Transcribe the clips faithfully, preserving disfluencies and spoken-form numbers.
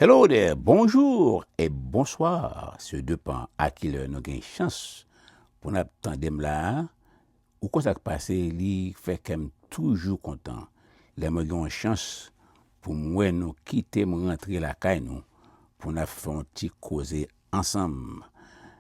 Hello there, bonjour et bonsoir. Se depan a kilè nou gen chans pou n ap tande m la a. Ou konn sa k pase, li fè kè m toujou kontan lè mwen gen yon chans pou m wè nou kite m rantre lakay nou pou n ap fè yon ti koze ansanm.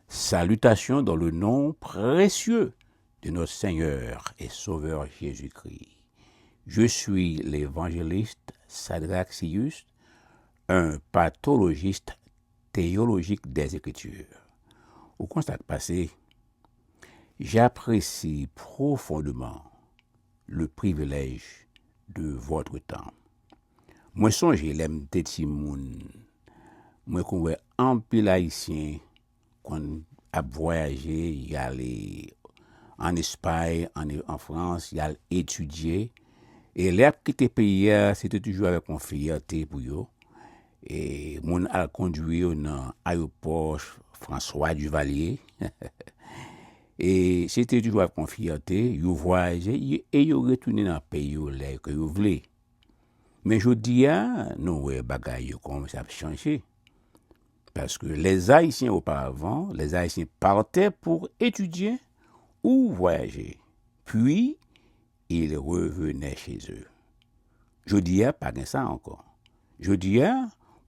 Salutations dans le nom précieux de notre Seigneur et Sauveur Jésus-Christ. Je suis l'évangéliste Sadraque Sius, un pathologiste théologique des Écritures. Ou konn sa k pase? J'apprécie profondément le privilège de votre temps. Mwen sonje lè m te timoun, mwen konn wè anpil Ayisyen konn ap vwayaje, y ale ann Espay, ann, ann Frans, y al etidye. E lè y ap kite peyi a, se te toujou avèk yon fyète pou yo. E moun al kondwi yo nan ayewopò François Duvalier. E se te toujou avèk yon fyète, yo vwayaje, e yo retounen nan peyi yo lè ke yo vle. Men jodi a, nou wè bagay yo kòmanse ap chanje. Paske les Haïtiens auparavant, les Haïtiens partaient pour étudier ou voyager, puis ils revenaient chez eux. Jodi a, pa gen sa ankò. Jodi a,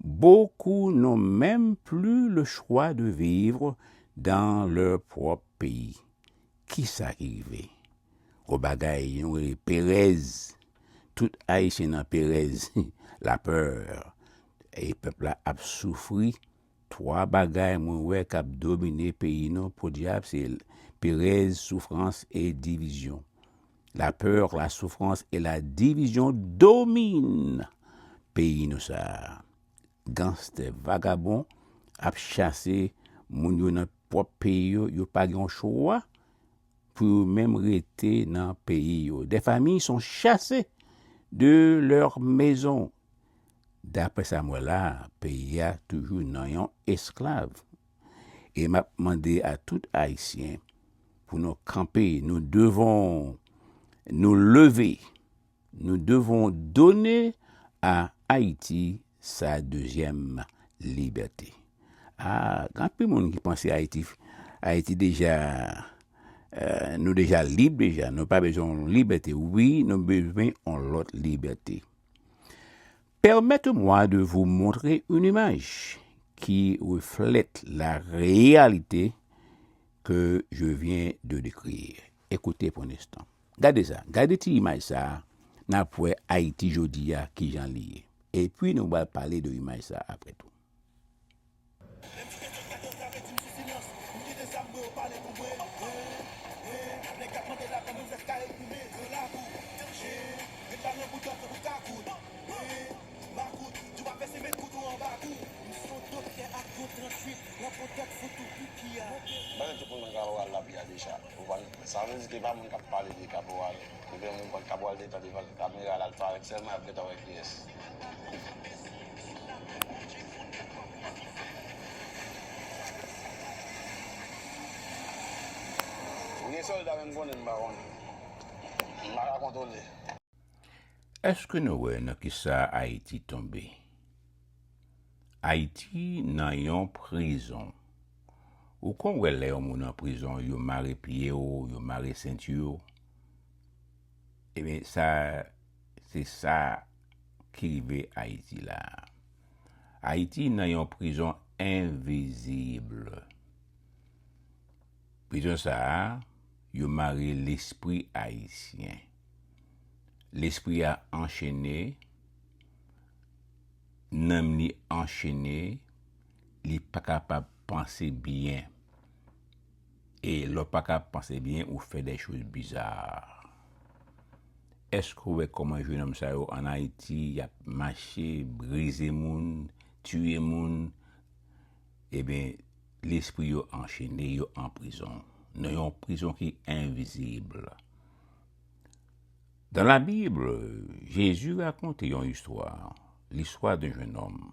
beaucoup n'ont même plus le choix de vivre dans leur propre pays. Kisa ki rive? Yon bagay nou rele perèz. Tout Ayisyen nan perèz, lapè. E pèp la ap soufri. Twa bagay mwen wè k ap domine peyi nou, podyab, se perèz, soufrans e divizyon. La peur, la souffrance et la division dominent peyi nou sa a. Ganstè, vagabon ap chase moun yo nan pwòp peyi yo, yo pa gen yon chwa pou yo menm rete nan peyi yo. Des familles sont chassées de leur maison. Daprè sa m wè la, peyi a toujou nan yon esklav. E m ap mande a tout Ayisyen pou nou kanpe, nous devons nous lever, nous devons donner à Haïti sa deuxième liberté. Ah, gen anpil moun ki panse Ayiti, Ayiti deja, euh, nou deja lib deja, nou pa bezwen yon libète. Wi, nou bezwen yon lòt libète. Permettez-moi de vous montrer une image qui reflète la réalité que je viens de décrire. Écoutez pour un instant. Gade sa, gade ti imaj sa a, n ap wè Ayiti jodi a kijan li ye. Epi nou pral pale de imaj sa a apre tou. Bagay tout moun nan Kaporal la pi a deja. Ou pa, sa vle di ke pa moun k ap pale de Kaporal. Ebyen moun pran Kaporal detan devan kamera la, l parèt sèlman, y ap gentan wè kiyès. Ou gen sòlda menm konnen m pa konnen. M pa ka kontwole. Èske nou wè nan kisa Ayiti tonbe? Ayiti nan yon prizon. Ou konn wè lè yon moun an prizon, yo mare pye w, yo mare senti w. Ebyen, sa, se sa ki rive Ayiti la. Ayiti nan yon prizon envizib. Prizon sa a, yo mare lespri ayisyen. Lespri a anchene, nanm li anchene, li pa kapab panse byen. E lè w pa kapab panse byen, ou fè de choz biza. Èske w wè kòman jenòm sa yo ann Ayiti, y ap mache, brize moun, tiye moun? Ebyen, lespri yo anchene, yo an prizon. Nan yon prizon ki envizib. Dans la Bible, Jésus raconte une histoire, l'histoire d'un jeune homme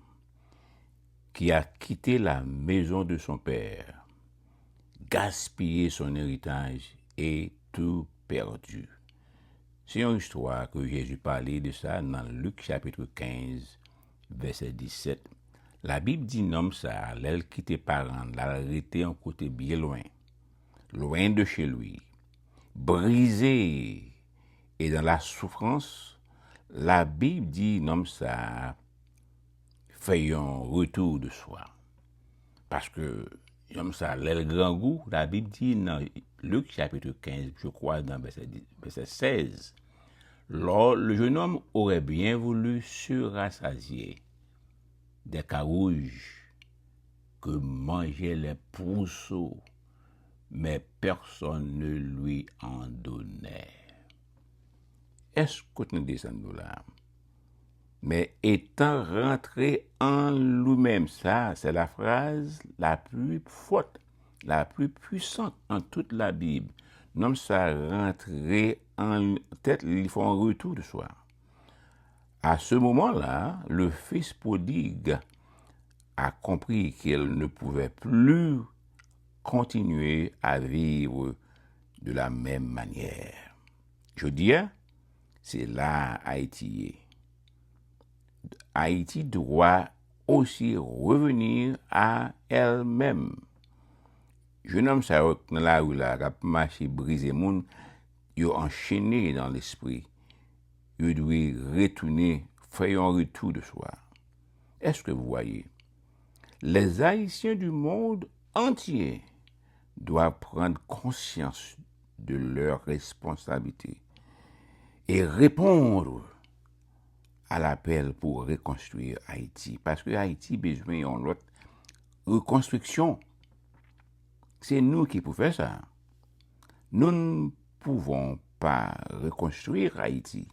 qui a quitté la maison de son père, gaspillé son héritage et tout perdu. Se yon istwa ke Jezi pale de sa nan Lik chapit kenz, vèsè disèt. Labib di nonm sa a, lè l kite paran l, l al rete yon kote byen lwen, loin de chez lui, brisé et dans la souffrance, Labib di nonm sa a fè yon retour de soi. Paske nonm sa a, lè l grangou, Labib di nan Lik chapitre quinze, je crois, dans verset dix, verset seize, le jeune homme aurait bien voulu se rassasier des carouges que mangeaient les pourceaux, mais personne ne lui en donnait. Èske w tande sa m di w la? Mais étant rentré en lui-même, ça, c'est la phrase la plus forte, la plus puissante dans toute la Bible. Nonm sa rantre an tèt li, fè yon retour de soi. À ce moment-là, le fils prodigue a compris qu'il ne pouvait plus continuer à vivre de la même manière. Jodi a, se la Ayiti ye. Ayiti doit aussi revenir à elle-même. Jenòm sa yo nan lari la k ap mache brize moun, yo anchene nan lespri. Yo dwe retounen, fè yon retour de soi. Est-ce que vous voyez? Les Haïtiens du monde entier doivent prendre conscience de leurs responsabilités et répondre à l'appel pour reconstruire Haïti. Paske Ayiti bezwen yon lòt rekonstriksyon. Se nou ki pou fè sa. Nous ne pouvons pas reconstruire Haïti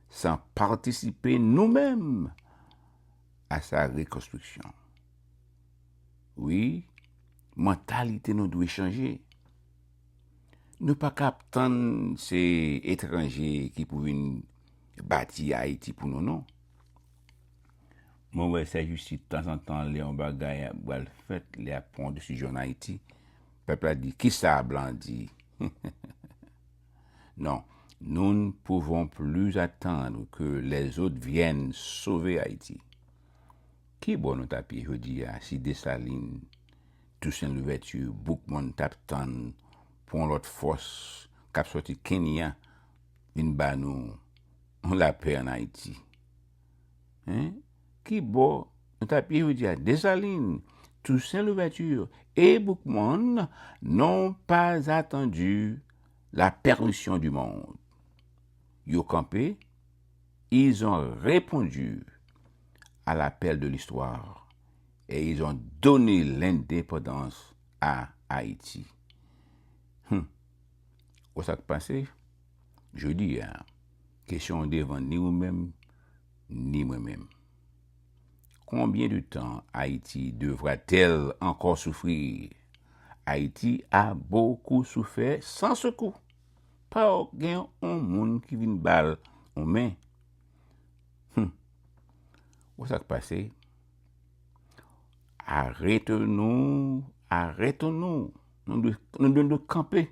sans participer nous-mêmes à sa rekonstriksyon. Wi, mantalite nou dwe chanje. Nou pa ka ap tann se etranje ki pou vin bati Ayiti pou nou, non. Mwen wè Sèjis, tanzantan, lè yon bagay ap pral fèt, lè ap pran yon desizyon an Ayiti, pèp la di, "Kisa blan di?" Non, nous ne pouvons plus attendre que les autres viennent sauver Haïti. Ki bò nou t ap ye jodi a si Desalin, Tousen Louvèti, Boukmann t ap tann pou yon lòt fòs k ap sòti Kenya vin ba nou lapè an Ayiti? Hein? Ki bò nou t ap ye jodi a? Desalin, Tousen Louvèti e Boukmann n'ont pas attendu la permission du monde. Yo kanpe, ils ont répondu à l'appel de l'histoire et ils ont donné l'indépendance à Haïti. Hmm. Ou sa k pase? Jodi a, kesyon an devan ni ou menm, ni mwen menm. Combien de temps Haïti devra-t-elle encore souffrir? Haïti a beaucoup souffert sans secours. Pa gen yon moun ki vin ba l yon men. Hmm. Ou sa k pase? Arrêtons-nous, arrêtons-nous. Nou dwe, nou dwe, dwe kanpe.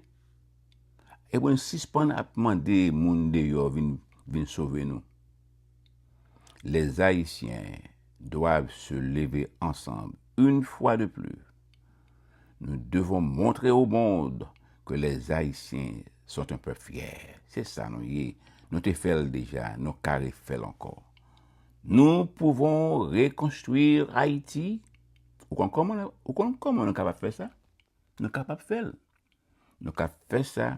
E pou n sispann ap mande moun deyò vin, vin sove nou. Les Haïtiens doivent se lever ensemble, une fois de plus. Nous devons montrer au monde que les Haïtiens sont un peuple fier. Se sa nou ye. Nou te fè l deja, nou ka refè l ankò. Nous pouvons reconstruire Haïti. Ou konn kòman, ou konn kòman nou kapab fè sa? Nou kapab fè l. Nou ka fè sa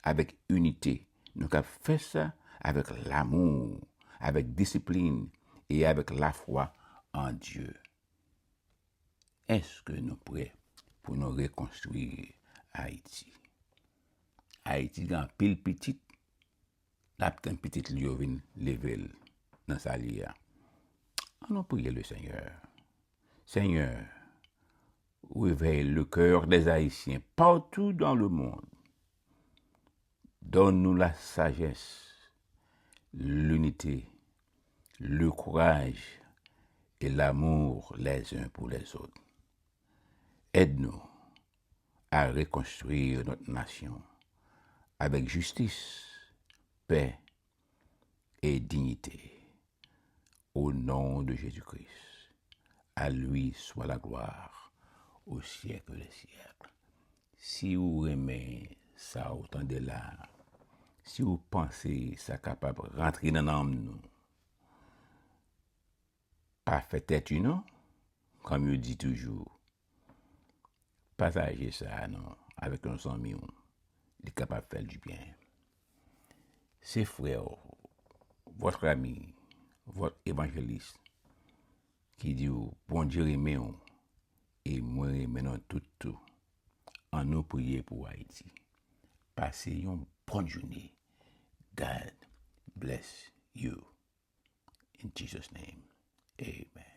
avèk inite. Nou ka fè sa avèk lamou, avèk disiplin e avèk lafwa an Dye. Èske nou prè pou nou rekonstwi Ayiti? Ayiti gen anpil pitit, l ap tann pitit li yo vin leve l nan sa l ye a. Ann nou priye le Seigneur. Seigneur, réveille le cœur des Haïtiens partout dans le monde. Donne-nous la sagesse, l'unité, le courage et l'amour les uns pour les autres. Aide-nous à reconstruire notre nation avec justice, paix et dignité. Au nom de Jésus-Christ. À lui soit la gloire au siècle des siècles. Si ou renmen sa ou tande la, si ou panse sa kapab rantre nan nanm nou, pa fè tèt u non, kòm yo di toujou. Pataje sa non avèk yon zanmi w, li kapab fè l dibyen. Se frè w, votre ami, votre évangéliste, ki di w Bondye renmen w e mwen renmen nou tout tou. Annou priye pou Ayiti. Pase yon bòn jounen. God bless you. In Jesus' name, amen.